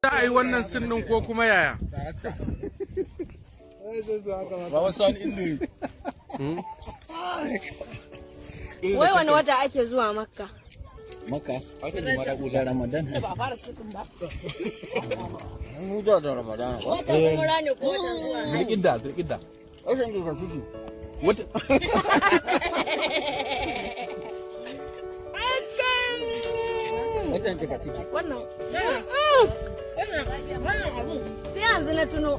Za a yi wannan sinnin ko kuma yaya? Baba Sani Indomi. Wai wani wata ake zuwa Makka? Maka da Ramadan. Ba fara sukun ba. Mu da da Ramadan ba. Watan umra ne ko watan zuwa hajji? Zulƙidda, Zulƙidda. Wasan ka kuke. Wata Watan ka ciki. Wannan wannan abun. Sai yanzu na tuno.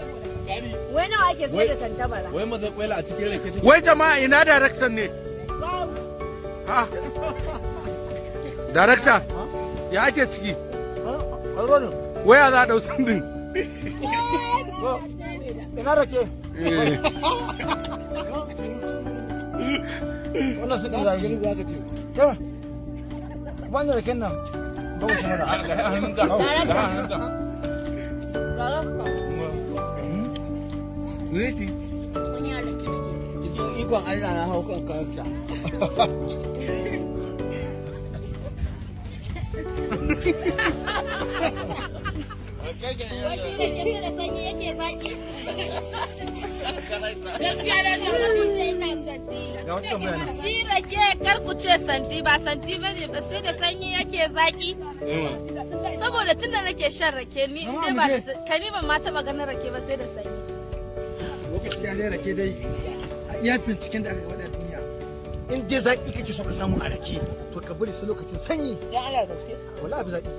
Wai nawa ake sai da tantabara? Wai maza kwaila a cikin rake take. Wai jama'a, ina daraktan ne? Babu. Ha? Darakta, ya ake ciki? Waya za a ɗau sandin? Ina rake? Wannan sun ɗin zai. Za ka ce. Kama. Wannan raken nan. Ba ku mana. Ga hannunka. Ga hannunka. Darakta. Cikin ikon Allah na hau kan karakta. Wai shi rake sai da sanyi yake zaki? Gaskiya da shi kar ku ce ina santi. Ga wata tambaya nan. Shi rake kar ku ce santi, ba santi bane ba, sai da sanyi yake zaki. Saboda tunda nake shan rake ni in dai ba da ka ni ban ma taba ganin rake ba sai da sanyi. Lokaci ya dai rake dai a iya binciken da aka gaba da duniya. In dai zaƙi kake so ka samu a rake, to ka bari sai lokacin sanyi. Dan Allah gaske. Wallahi bi zaƙi.